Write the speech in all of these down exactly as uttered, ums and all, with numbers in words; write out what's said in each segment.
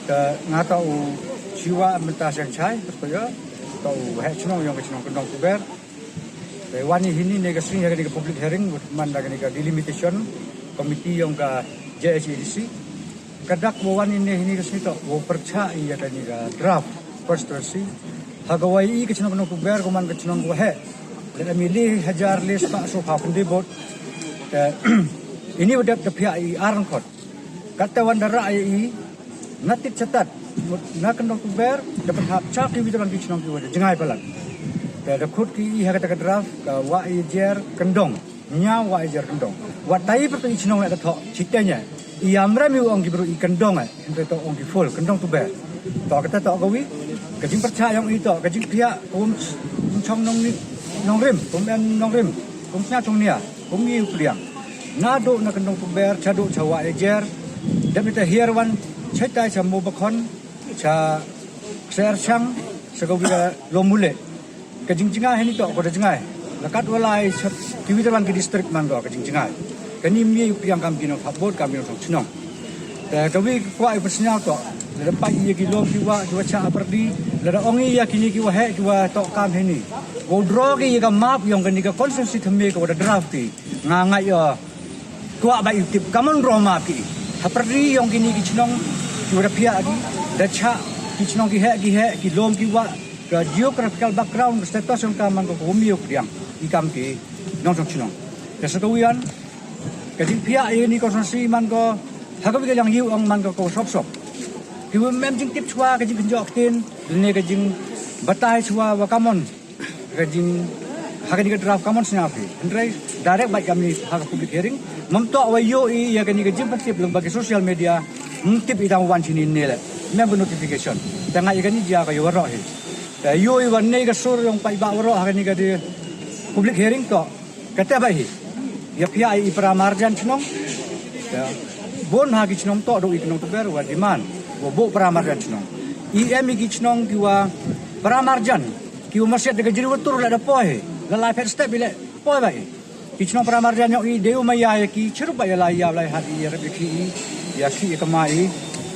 Te nga toh u Chiwa Mynta Seng Chai, toh u heh chnong yong ka chnong Kyndong Tuber. Te wan i hini ne ka sngi ha kani ka public hearing, man da kani ka delimitation committee yong ka J H A D C. Ka dak wa wan i ne hini ka sngi toh wow pyrchah i ya kani ka draft constituency. Ha ka wa i ka chnong Kyndong Tuber ko man ka chnong wa heh. Le em i le hajar le spah so phaw khyndai vote. Te ini wa dep da phiah i ar khot. Katte wan da rah ya i, na tit chatat, na Kyndong Tuber, da pynhap cha ki wi da wan ki chnong ki wa da jngai palat. Te da khut ki i ha kata ka draft, ka wa i jer Kyndong, nia wa i jer Kyndong. Wa tai pyrto i chnong le da thoh, chitenya. I amra mi ong ki bru i Kyndong eh, hynre toh ong ki full, Kyndong Tuber. Toh kata toh ka wi, ka jingpyrchah yong i toh, ka jingphiah, ka wym chong nong ni, nongrim, ka wym em nongrim, ka wym sñiaw chong nia. Kum i u pdiang. Naduh na Kyndong Tuber, chaduh cha wa i jer. Dep ita hiar wan, chaitai cha Mobakhon, cha Serchang, cha ka wi ka Lomule. Ka jingjngai hini toh, ko da jngai. Lakat walai, cha ki wi da wan ki district man ko, ka jingjngai. Kani mi u pdiang kam ki nongthap vote, kam ki nongchong chnong. Te ka wi kwah i pyrsñiaw toh, lada pait i ya ki lom ki wa, ki wa cha Upper Deer, lada ong i ya kini ki wa heh, ki wa toh kam hini. Wow draw ki ya ka map yong kani ka constituency thymme ka wa da draft i. Nga ngai ya. Kwah ba i tip kammon draw map ki. Ha Upper Deer yong kini ki chnong, ki wa da phiah ki, da cha, ki chnong ki heh, ki heh, ki lom ki wa, ka geographical background, ka status yong ka man ko ka wym i u pdiang. I kam ki nongchong chnong. Te sa ka wi an, ka jingphiah ya ini constituency man ko, ha ka wi ka liang yow ong man ko ko sop sop. Ki wym em jingtip chwa ka jingkynjoh ktien, ne ka jingbatai chwa wa kammon. Ka jing, ha kani ka draft kammon sñiaw phi. Hynre, direct bait kamni ha ka public hearing. Ym toh wa yoh i ya kani ka jingpyntip lyngba ki social media, ym tip i dang wan chini ne le. Ym em ka notification. Te nga ya kani jia ka ya waroh hi. Te yoh i wan ne ka sur yong paidbah waroh ha kani ka di public hearing toh. Kata ba hi. Ya phiah i para marjan chnong. Ya. Bun ha ki chnong toh du i Kyndong Tuber wa demand. Wa buh para marjan chnong. I em i ki chnong ki wa para marjan. Ki wa masiat da ka jiri wa tur le da poi hi. La lai phet step i le poi ba i. Ki chnong para marjan yong i dei u maya ya ki chirup ba ya lai ya lai hat i ya rep ya ki i. Ya ki ya kama i.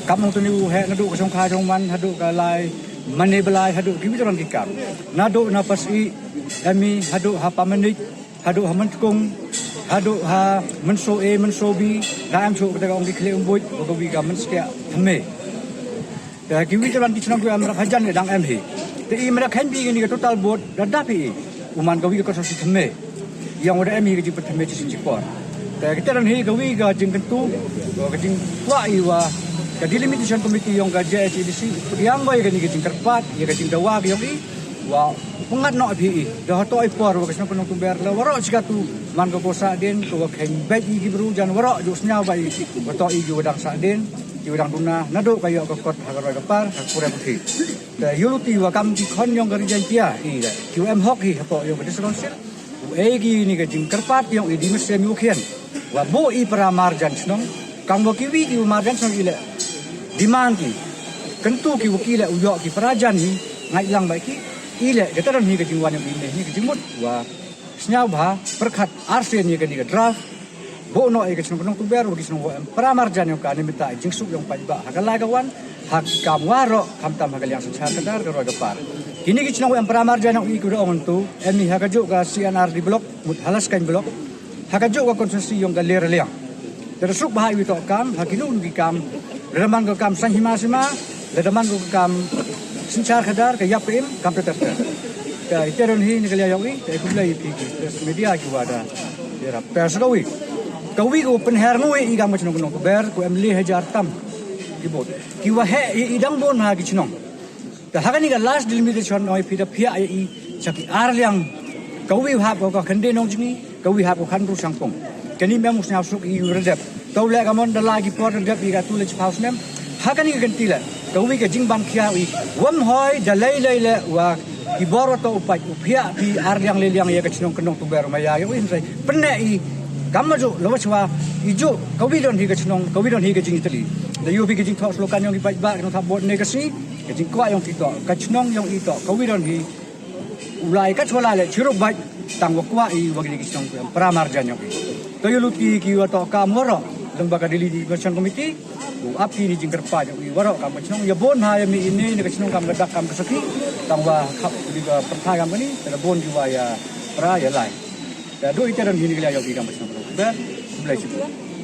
Kam nong tuni u heh naduh ka chong kha chong man, haduh ka lai mane ba lai, haduh ki wi da wan ki kam. Naduh na pas i, em i, haduh ha pa manit. Haduh ha Myntkung, haduh ha Mynso A, Mynso B, da em chooh kata ka ong ki khleh umbuit, wa ka wi ka Mynskiah thymme. Te ki wi da wan ki chnong ki em rap hajan ne dang em hi. Te i mra khein bi kini ka total vote, da dap hi i. U man ka wi ka constituency thymme. Yong wa da em hi ka jingpynthymme chi sien chi por. Te kita ran hi ka wi ka jingkyntu, wa ka jingkwah i wa ka delimitation committee yong ka J H A D C, pdiang ko ya kani ka jingkyrpad, ya ka jingdawa ka yong i, wa Pyngat noh phi i, da hatoh i por wa ka chnong Kyndong Tuber la waroh chi katu, man ka ko sah dien, ka wa khein beit i ki bru jan waroh, ju sñiaw ba i, wa toh i ki wa dang sah dien, ki wa dang duna, naduh ka yoh ka kot, ha ka roi ka par, ha ka pure puthi. Te yoh luti wa kam ki khon yong ka ri Jaiñtia, i da, ki wa em hok hi, hatoh yong ka District Council, u e ki ni ka jingkyrpad yong i di mynsiem i wa khian. Wa buh i para marjan chnong, kam wa ki wi ki wa marjan chnong i le. Demand ki. Kyntu ki wa ki le u yoh ki para jan hi, ngai lang ba ki, i le, kata don hi ka jingwan yong i ne, hi ka jingmut, wa sñiaw bha, pyrkhat, arsien hi kani ka draft, buh noh i ka chnong Kyndong Tuber, wa ki chnong wa em para marjan yong ka ne mynta i jingsuk yong paidbah, ha ka lai ka wan, ha ki kam waroh, khamtam ha ka liang synchar khadar, ka roi ka par. Kini ki chnong wa em para marjan yong i ku da ong tu, em i ha ka juk ka C and R D block, mut Halaskain block, ha ka juk ka constituency yong ka Ler Liang. Te da suk bha i wi toh kam, ha ki nu ki kam, lada man ka kam saiñ hima sima, lada man ka kam synchar khadar, ka yap ka im, kam te ter ter. Ka i te don hi ni ka liang yong i, te i khublei i phi ki press media ki wa da yarap. Te sa ka wi, ka wi ka wa pynher ngu i kam ka chnong Kyndong Tuber, ku em le hajar tam ki vote. Ki wa heh i, i dang bun ha ki chnong. Te ha kani ka last delimitation, oi phi da phiah ya i, cha ki ar liang. Ka wi hap ko ka khyndai nongjngi, ka wi hap ko khyndru sangpung. Kani mem u sñiaw suk i u redep. Tau le ka mon da lai ki por redep i ka tu le chiphaw snem. Ha kani ka kynti le, ka wi ka jingban khia i. Wam hoi da lei lei le wa ki bor wa toh u pait u phiah phi ar liang le liang ya ka chnong Kyndong Tuber ma ya ya u in sai. Pynne i kam ma ju le wa chwa i ju ka wi don hi ka chnong, ka wi don hi ka jingitali. Da yu phi ka jingthoh slogan yong i paidbah, ka nong thap vote ne ka sngi. Ka jingkwah yong ki toh, ka chnong yong i toh, ka wi don hi. U lai ka chwa lai le chirup bait, tang wa kwah i wa kini ki chnong ku em para marjan yong i. To yu luti ki wa toh kam waroh. Tang wa ka Delimitation Committee u ap ki ni jingkyrpad ya u i waroh kam ka chnong, ya bun ha ya mi ini ni ka chnong kam ka dak kam ka sakhi, tang wa khap di ka pyrthai kam kani, te da bun ki wa ya pra ya lai. Te du ite don hi ni ka ya ki kam ka chnong. Ber, blai chi.